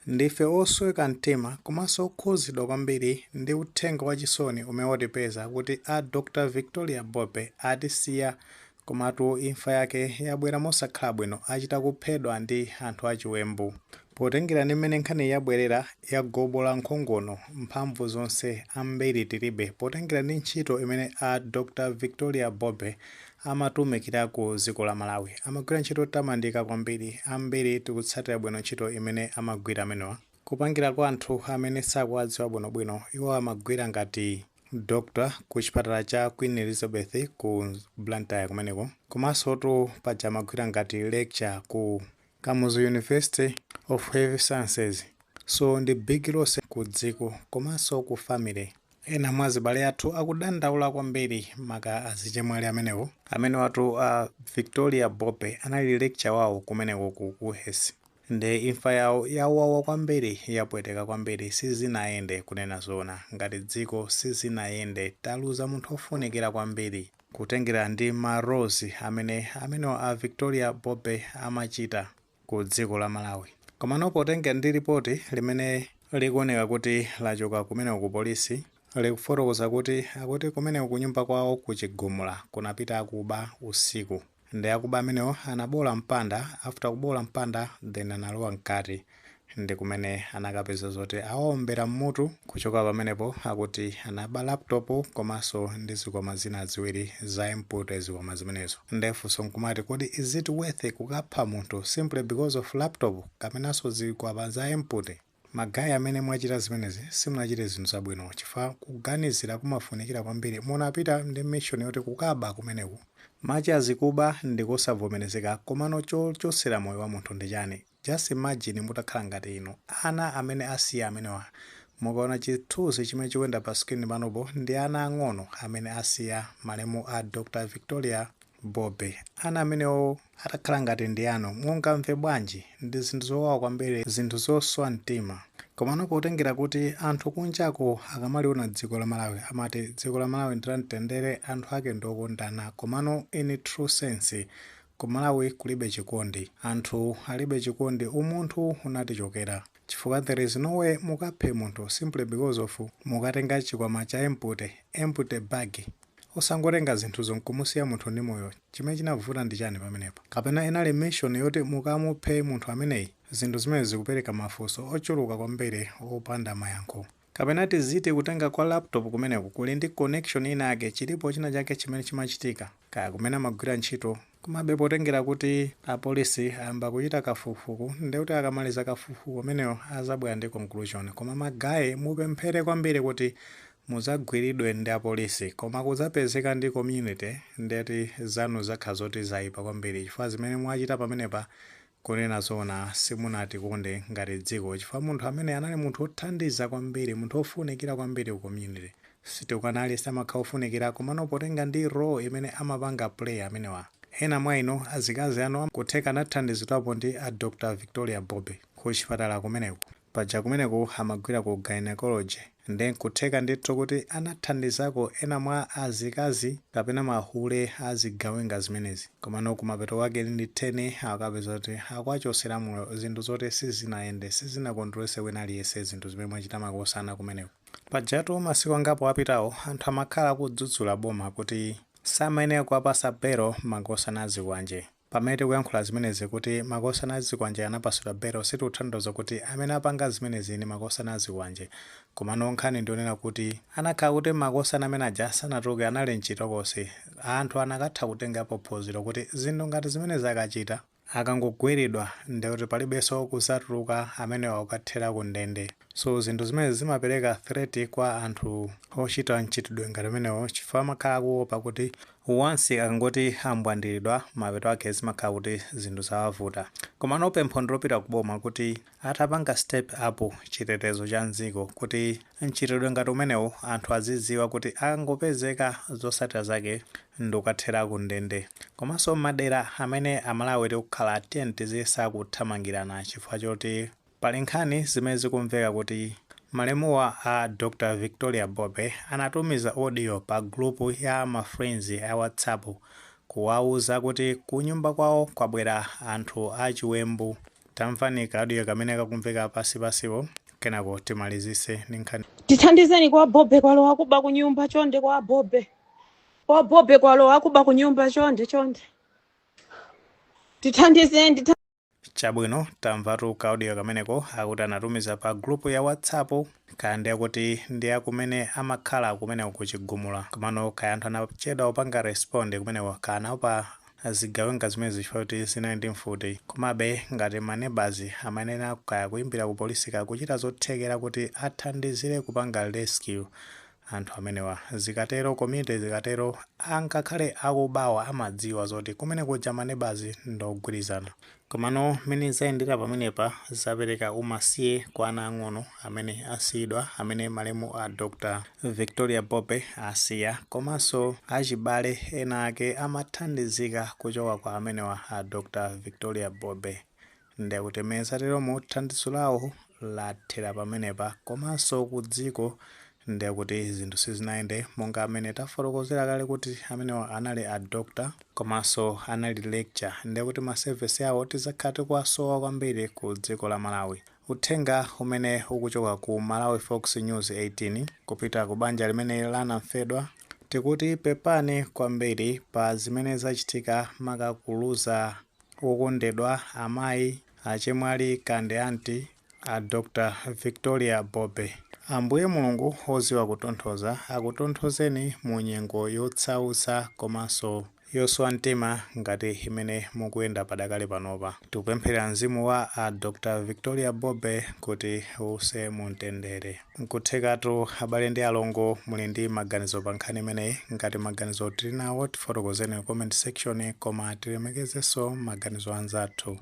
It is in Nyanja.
Ndife osweka mtima komanso okhuzidwa kwambiri ndi uthenga wachisoni umene watipeza kuti a Dr Victoria Bope atisiya, komatu imfa yake yabwera mosakhala bwino, achita kuphedwa ndi anthu achiwembu. Potengera ndi mmene nkhani yabwerera, yagobola nkhongono, mphamvu zonse ambiri tilibe potengera ndi ntchito imene a Dr Victoria Bope amatumikira ku dziko la Malawi. Amagwira ntchito yotamandika kwambiri. Ambiri tikutsatira bwino ntchito imene amagwira amenewa. Kupangira kwa anthu amene sakuwadziwa bwinobwino, iwo amagwira ngati doctor ku chipatala cha Queen Elizabeth ku Blantyre kumeneko, komanso tu paja amagwira ngati lecturer ku Kamuzu University of Health Sciences. So ndi big loss ku dziko komanso ku family. Ena mwa azibale athu akudandaula kwambiri, maka azichemwali amenewo amene watu a Victoria Bope anali lecturer wawo kumeneko ku KUHeS. Nde imfa yawo yawawa kwambiri, yapweteka kwambiri. Sizinayende, kunena zoona, ngati dziko sizinayende. Taluza munthu ofunikira kwambiri kutengera ndi ma roles amene amenewa a Victoria Bope amachita ku dziko la Malawi. Komano potengera ndi ripoti limene likuoneka kuti lachoka kumeneko ku polisi, likufotokoza kuti akuti kumeneko kunyumba kwawo kuchigumula kunapita akuba usiku. Ndi akuba amenewo anabola mpanda. After kubola mpanda, then analowa mkati, ndi kumene anakapeza zoti awaombera mmutu. Kuchoka pamenepo akuti anaba laptop komanso ndi zikwama zina ziwiri za empty, zikwama zimenezo. Ndefunso nkumati, kodi is it worth kukapha munthu simply because of laptop kapenanso zikwama za empty? Ma guy amene mwachita zimenezi, simunachite zinthu zabwino, chifukwa kuganizira kumafunikira kwambiri. Munapita ndi mission yoti kukaba kumeneku, machazi kuba ndikosavomerezeka, komano chochosera moyo wa munthu ndi chani? Just imagine mutakhala ngati inu, ana amene asiya amenewa, mukaona chithunzi chimene chikuyenda pa screen panopo, ndi ana ang'ono amene asiya malemu a Dr Victoria Bobe. Ana amenewo atakhala ngati ndi anu, mungamve bwanji? Ndi zinthu zowawa kwambiri, zinthu zoswa mtima. Komano potengera kuti anthu kunjako akamaliona dziko la Malawi amati dziko la Malawi ndi lamtendere, anthu ake ndiokondana, komano in true sense ku Malawi kulibe chikondi, anthu alibe chikondi, umunthu unatichokera, chifukwa there is no way mukaphe munthu simply because of mukatenga chikwama cha empty, empty bag. Osangotenga zinthuzo nkumusiya munthu ndi moyo? Chimene chinavuta ndi chani pamenepo? Kapena inali mission yoti mukamuphe munthu ameneyi? Zinthu zimene zikupereka mafunso ochuluka kwambiri opanda mayankho. Kapena tiziti kutenga kwa laptop kumeneku kuli ndi connection ina yake, chilipo china chake chimene chimachitika kaya kumene amagwira ntchito? Komabe potengera kuti apolisi ayamba kuchita kafukufuku, ndekuti akamaliza kafukufuku amenewo azabwera ndi conclusion. Koma ma guy, mupemphere kwambiri kuti muzagwiridwe ndi apolisi, koma kudzapezeka ndi community, ndeti zanu zakhala zoti zayipa kwambiri, chifukwa zimene mwachita pamenepa, kunena zoona, simunatikonde ngati dziko, chifukwa munthu amene anali munthu wothandiza kwambiri, munthu wofunikira kwambiri ku community. Sitikanali samakhala ofunikira, komano potenga ndi role imene amapanga play amenewa, ena mwa inu azikazi anu kutheka anathandizidwapo ndi a Dr Victoria Bobe ku chipatala kumeneku. Paja kumeneku amagwira ku gynecology, ndi nkutheka ndithu kuti anathandizako ena mwa azikazi kapena mahule azigawenga zimenezi. Komano kumapeto kwake ndi 10 akapeza kuti akuachosera moyo. Zinthu zoti sizinayende, sizinakondwerese wina aliyense, zinthu zimene mwachita makosana kumeneko. Pajatu masiku angapo apitawo anthu amakhala akudzudzula boma kuti samayenera kuwapasa belo makosana azikwanje. Pamene tikuyankhula zimenezi kuti makosana azikwanje anapasidwa belo, sitikutanthauza kuti amene apanga zimenezi ndi makosana azikwanje. Komano nkhani ndionena kuti anakhala kuti makosana amene aja sanatuluke, anali mchitokosi, anthu anakatha kutengapo phunziro kuti zinthu ngati zimenezi akachita, akangogwiridwa, ndikuti palibenso kuzatuluka, amenewa kukathera ku ndende. So zinthu zimene zimapereka threat kwa anthu ochita mchitidwe ngati umenewo, chifukwa amakhala akuopa kuti once akangoti ambwandiridwa, mapeto ake zimakhala kuti zinthu zawavuta. Komano pempho ndilopita kuboma kuti atapanga step up chitetezo cha mdziko, kuti mchitidwe ngati umenewu anthu azidziwa kuti akangopezeka, zotsatira zake ndikukathera ku ndende. Komanso madera amene Amalawi tikukhala, tiye tiziyesa kuthamangirana, chifukwa choti pali nkhani zimene zikumveka kuti malemuwa a Dr Victoria Bobe anatumiza audio pa group ya ma friends a WhatsApp kuwauza kuti kunyumba kwawo kwabwera anthu achiwembu. Tamvani ka audio kamene kakumveka pasipasipo, kenako timalizise ndi nkhani. Tithandizeni, kwa Bobe kwalowa kuba kunyumba, chonde. Kwa Bobe, kwa Bobe kwalowa kuba kunyumba, chonde, chonde, tithandizeni. Chabwino, tamvatu ka audio kameneko. Akuti anatumiza pa group ya WhatsApp, kaya ndiye kuti ndi akumene amakhala kumeneko kuchigumula. Komano kaya anthu anachedwa kupanga respond kumeneko, kanaopa zigawenga zimene zifika kuti zinali ndi mfuti. Komabe ngati maneighbors amayenera kaya kuyimbira ku polisi, kaya kuchita zothekera kuti athandizire kupanga rescue anthu amenewa. Zikatero community zikatero, angakhale akubawa amadziwa zoti kumene kuja maneighbors ndogwirizana. Komano mmene zayendera pamenepa zapereka umasiye kwa ana ang'ono amene asiyidwa, amene malemu a Dr Victoria Bobe asiya, komanso achibale ena ake amathandizika kuchoka kwa amenewa a Dr Victoria Bobe. Ndekuti mmene zateromo, thandizo lawo lathera pamenepa. Komanso ku dziko ndekuti zinthu sizinayende monga amene tafotokozera kale kuti amenewa anali a doctor komanso anali lecturer, ndekuti ma service awo tizakhala tikuwasowa kwambiri ku dziko la Malawi. Uthenga umene ukuchoka ku Malawi Fox News 18 kupita ku banja limene lanamfedwa, tikuti pepani kwambiri pa zimene zachitika, makakuluza wokondedwa, amayi, achemwali kandi anti, a Dr Victoria Bobe. Ambuye Mulungu oziwa kutonthoza akutonthozeni mu nyengo yotsautsa komanso yoswa mtima ngati imene mukuyenda padakale panopa. Tikupemphera mzimu wa a Dr Victoria Bobe kuti uuse mumtendere. Nkuthekatu abale ndi alongo muli ndi maganizo pa nkhani imeneyi. Ngati maganizo tili nawo, tifotokozeni mu comment section, koma tilemekezenso maganizo anzathu.